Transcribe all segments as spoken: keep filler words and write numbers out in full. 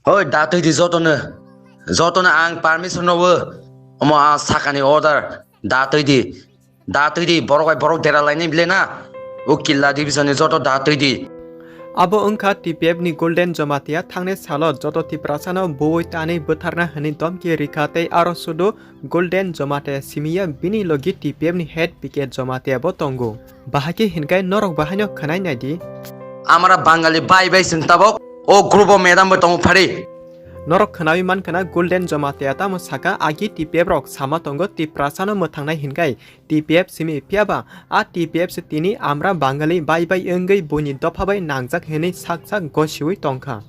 Oi, da twi di jotono. Jotono ang permission rwo. Omo a sakani order. Da twi di. Da twi di, borok bai borok dera lainai bile na. O Killa division ni joto da twi di. Abo wngkha T P F ni Golden Jamatia thangnai salo joto Tiprasano buwi tanwi bwtharna hwnwi domki rikha tei aro sudu Golden Jamatia simiya bini logi T P F ni head P K Jamatia bo tongo. Bahai khe hinkai norok bahaino khwnai naidi. Amara Bangali bai bai chwng tabok o group o madam bo tongo phari. Norok khwnawi mankha na Golden Jamatia tamo saka agi T P F rok sama tongo Tiprasano mwthangnai hinkai T P F simi, phiyaba a T P F se tini amra Bangali bai bai wngwi buini dopha bai nangjak hinwi sak sak gosiwi tongkha.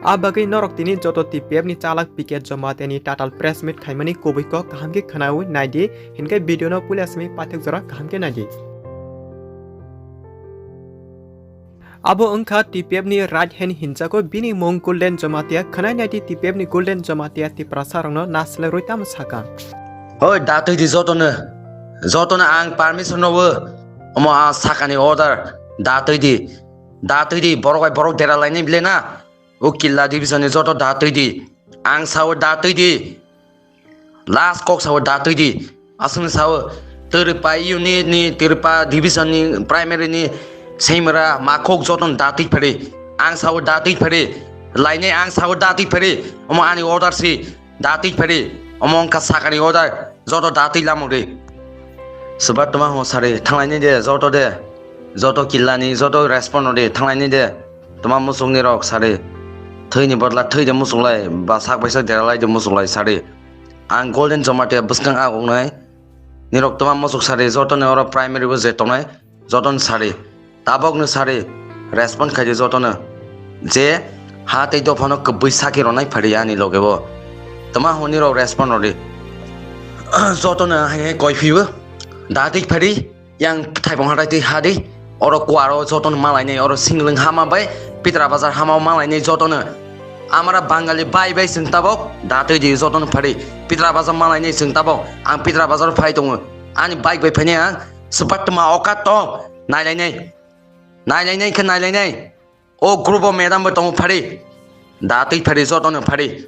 A bagwi norok tini joto T P F ni chalak P K Jamatia ni tatal press meet khaimani kubui kok kaham khe khwnawi naidi, hinkai video no puila simi paithak jora kaham khe naidi. Abo wngkha T P F ni right hand hinjago, bini mung Golden Jamatia. Khwnai naidi T P F ni Golden Jamatia Tiprasa rokno naslai rwi tamo saka. Oi, da twi di jotono. Jotono ang permission rwo. Omo a sakani order. Da twi di. Da twi di, borok bai borok dera lainai bile na. O Killa division ni joto da twi di. Ang sao da twi di. Last kok sao da twi di. Aswng sao Twrwpa unit ni, Twrwpa division ni, primary ni, Seimra, Makhuk joto da twi phari. Ang sao da twi phari. Lainai ang sao da twi phari. Omo ani order si da twi phari. Omo wngkha sakani order. Joto da twi lamung ri. Swbat tma ho sari. Thanglainai de joto de. Joto Killa ni joto respond no de. Thanglainai de. Tma musuk ni rok sari. Thwi ni bodla thwi de musuk lai. Ba sak bai sak dera lai de musuk lai sari. Ang Golden Jamatia bwskang agok nai. Nirok tma musuk sari joto ni oro primary bo je tongnai joto ni sari. Tabok ni sari respond khai di joto no. Je ha tei dophano kwbwi saki ronai phari ani loge bo. Tma ho nirok respond rodi. Joto no hai hai koi phibo. Da twi phari. Yang thaibong hatai twi hadi, oro kuaro jotono malainai, oro singlwng hama bai Pitra Bazar hama malainai jotono. Amara Bangali bai bai chwng tabok, da twi di jotono phari. Pitra Bazar malainai chwng tabok, ang Pitra Bazar phai tongo. Ani bike bai phainai ang, swbat tma okat tong, nailainai. Nailainai khe nailainai. O group o madam bo tongo phari. Da twi phari jotono phari.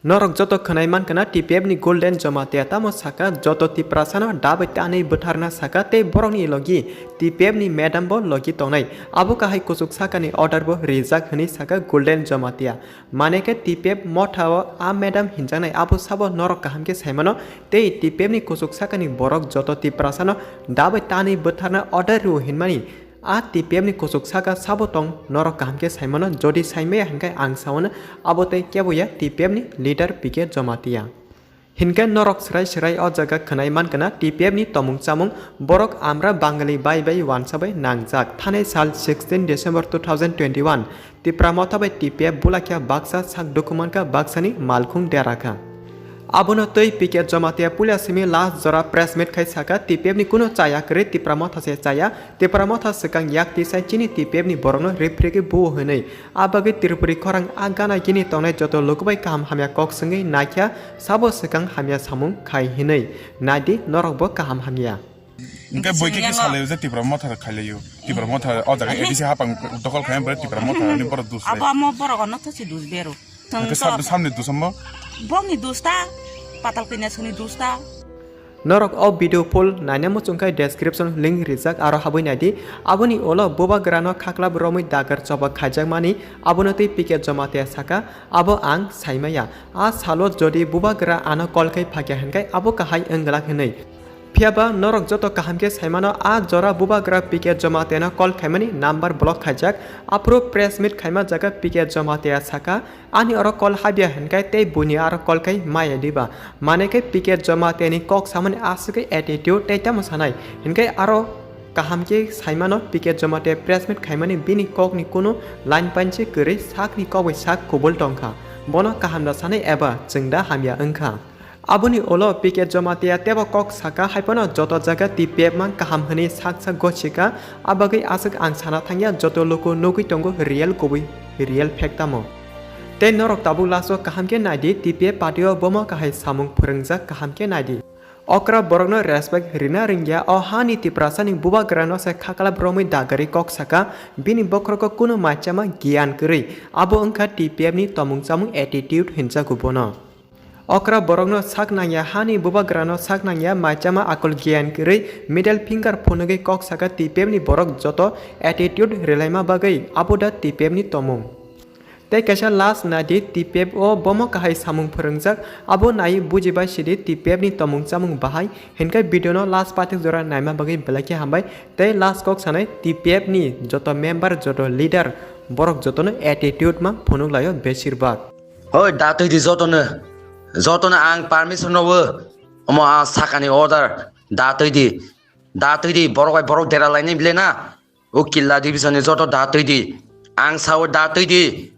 Norok joto khwnai mankha na T P F ni Golden Jamatia tamo saka joto Tiprasano dabai tanwi bwtharna saka tei borokni logi T P F ni madam bo logi tongnai. Abo kahai kuchuk sakani order bo rijak hwnwi saka Golden Jamatia. Mane khe T P F motha o a madam hinjaknai abo sabo norok kaham khe saimano tei T P F ni kuchuk sakani borok joto Tiprasano dabai tanwi bwtharna order rw hinmani. A T P F ni kuchuk saka sabo tong, norok kaham khe saimano, jodi saimaya hinkhe ang saono abo tei kebo ya T P F ni leader P K Jamatia. Hinkhe norok swrai swrai o jaga khwnai mankha na T P F ni tomung chamung borok amra Bangali bai bai wansa bai nangjak. Thanai sal sixteen December two thousand twenty-one Tipra Motha bai T P F bulakya baksa sak dukhu mankha baksani malkhung dera kha. Abono twi P K Jamatia puila simi last jora press meet khai saka T P F ni kuno chaya kwrwi Tipra Motha se chaya, Tipra Motha swkang yak tisai chini T P F ni borokno riphrigwi buo hwnwi. A bagwi Tripuri khorang a gana gini tongnai joto lukubai kaham hamya kok swngwi naikha sabo swkang hamya samung khai hwnwi. Naidi norokbo kaham hamya. Hingke boi khe salaio je Tipra Motha khailaiyo. Tipra Motha o jaga A D C hapang dokol khaina bwrwi Tipra Motha ni borok dus lai. Abo amo borok ono to si dus bero. Hingke sam-, samni dus amo? Bongni dus ta, patal kanya soni dus ta. Norok o video full naina muchung khai description link rijak aro habwi naidi. Aboni ulo bubagrano khaklap romwi dagar chobok khaijakmani abono tei P K Jamatia saka, abo ang saimaya. A salo jodi bubagra ano call khai phakya hinkhe abo kahai wngglak hinwi. Phiyaba norok joto kaham khe saimano, a jora bubagra P K Jamatia no call khaimani number block khaijak. Aphuru press meet khaima jaga P K Jamatia saka, ani oro call habya hinkhe tei buini aro call khai maya diba. Mane khe P K Jamatia ni kok samani aswkhe attitude tei tamo sanai. Hinkhe aro kaham khe saimano P K Jamatia press meet khaimani bini kok ni kunu line panchi kwrwi sakni kok bai sak kubul tongkha. Bono kaham da sanai eba chwng da hamya wngkha. Aboni ulo P K Jamatia teibo kok saka, haiphano joto jaga T P F mang kaham hwnwi sak sak gochika, a bagwi aswk ang sana thangya, joto luku nugwi tongo real kubui, real fact tamo. Tei norok tabuk last o kaham khe naidi, T P F party o bomo kahai samung phwrwngjak kaham khe naidi. Okra borokno respect rina ringya, o hani Tiprasani bubagrano se khaklap romwi dagari kok saka, bini bokhorogo kunu maichama giyan kwrwi, abo wngkha T P F ni tomung chamung attitude hinjago bono. Okra borokno sak nangya, hani bubagrano sak nangya, maichama akol giyan kwrwi middle finger phunugwi kok saka T P F ni borok joto attitude rwlaima bagwi, abo da T P F ni tomung. Tei kaisa last nadi T P F o bomo kahai samung phwrwngjak, abo nai bujibai sidi T P F ni tomung chamung bahai, hinkhe video no last pathik jora naima bagwi belai khe hambai, tei last kok sanai T P F ni joto member, joto leader, borok jotono attitude ma phunuk laio besir bak. Hoi, da twi di jotono, jotono ang permission rwo, omo a sakani order, da twi di, da twi di, borok bai borok dera lainai bile na, o Killa division ni joto da twi di. Ang sao da twi di.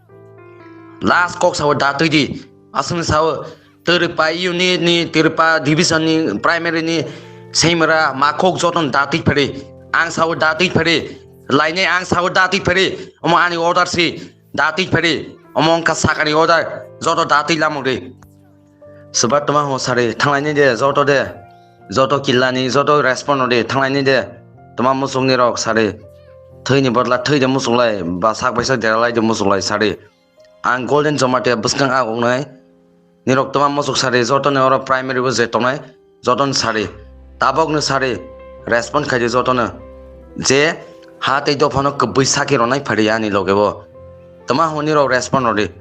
Last kok sao da twi di. Aswng sao Twrwpa unit ni, Twrwpa division ni, primary ni, Seimra, Makhuk joto da twi phari. Ang sao da twi phari. Lainai ang sao da twi phari. Omo ani order si da twi phari. Omo wngkha sakani order. Joto da twi lamuk di. Swbat tma ho sari, thanglaini de, joto de, joto Killani, joto respond de, thanglaini de, tma musukni rok sari, thwini bodla thwi de musuklai, ba sak bai sak deralai de musuklai sari. Ang Golden Jamatia bwskang aguknai, nirok tma musuk sari, jotoni oro primary bo je tongnai, jotoni sari, tabokni sari, respond khaidi jotono, je ha tei dophano kwbwi saki ronai phari ani loge bo, tma ho nirok respond rodi.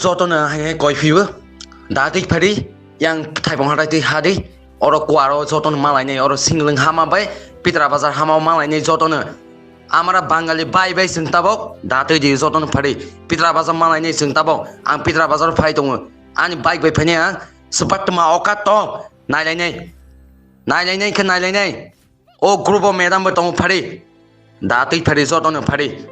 Jotono hai hai koi phiyo. Da twi phari, yang thaibong hatai twi hadi. Oro kuaro jotono malainai, oro Singlwng hama bai Pitra Bazar hama malainai jotono. Amara Bangali bai bai chwng tabok, da twi di jotono phari. Pitra Bazar malainai chwng tabok, ang Pitra Bazar phai tongo. Ani bike bai phainai ang, swbat tma okat to, nailainai. Nailainai khe nailainai. O group o madam bo tongo phari. Da twi phari jotono phari.